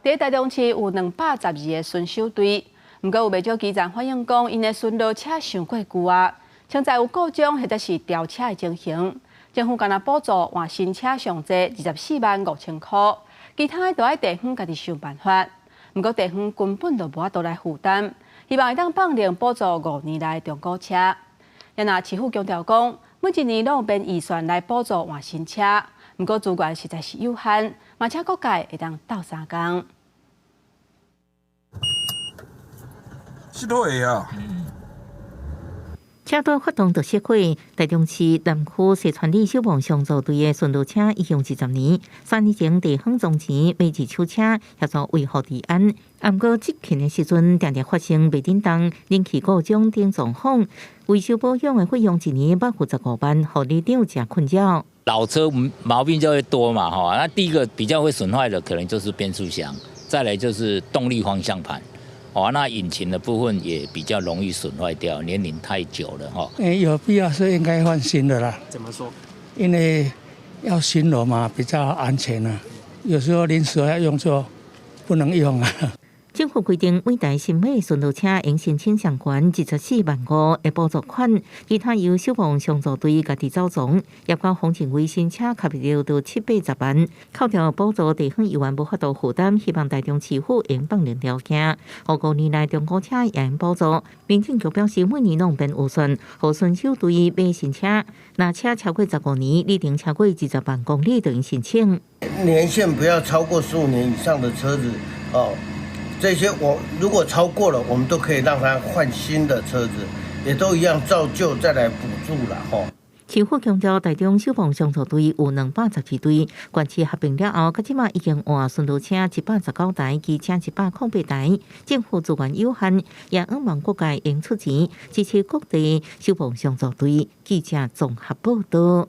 佇台中市有212個巡守隊，毋過有袂少基層反映講，𪜶的巡邏車傷過舊啊，潛在有故障或者是掉車的情形。政府干焦補助換新車上濟24萬5千箍，其他的就愛地方家己想辦法。毋過地方根本就無法度來負擔，希望會當放寬補助5年內中古車。也若市府強調講，每一年攏有編預算來補助換新車，毋過資源實在是有限，嘛請各界會當鬥相共。是都會啊。車隊發動著熄火，台中市南區西川里消防上座隊的巡邏車已經20年，3年前地方總錢買二手車協助維護治安。毋過執勤的時陣，定定發生袂振動、冷氣故障等狀況，維修保養的費用一年百15萬，予里長誠困擾。老車毛病就會多嘛，哈，那第一個比較會損壞的可能就是變速箱，再來就是動力方向盤。哦，那引擎的部分也比較容易損壞掉，年齡太久了哈。欸，有必要是應該換新的啦。怎麼說？因為要巡邏嘛，比較安全啊。有時候臨時要用就不能用啊。政府規定，每台新買巡邏車應申請上懸24萬5的補助款，其他由消防上座隊家己走總。葉國宏認為新車差不多都七八十萬，扣掉補助地方猶原無法度負擔，希望台中市府應放寬條件，予5年內中古車也用補助。民政局表示，每年攏編預算，予巡守隊買新車，若車超過15年，里程超過20萬公里，就應申請。年限不要超過15年以上的車子，哦。這些我如果超過了，我們都可以讓他換新的車子，也都一樣照舊再來補助了吼。市府強調，台中消防上座隊有212隊，縣市合併了後，到這馬已經換巡邏車119台，機車108台。政府資源有限，也向望各界應出錢支持各地消防上座隊。記者綜合報道。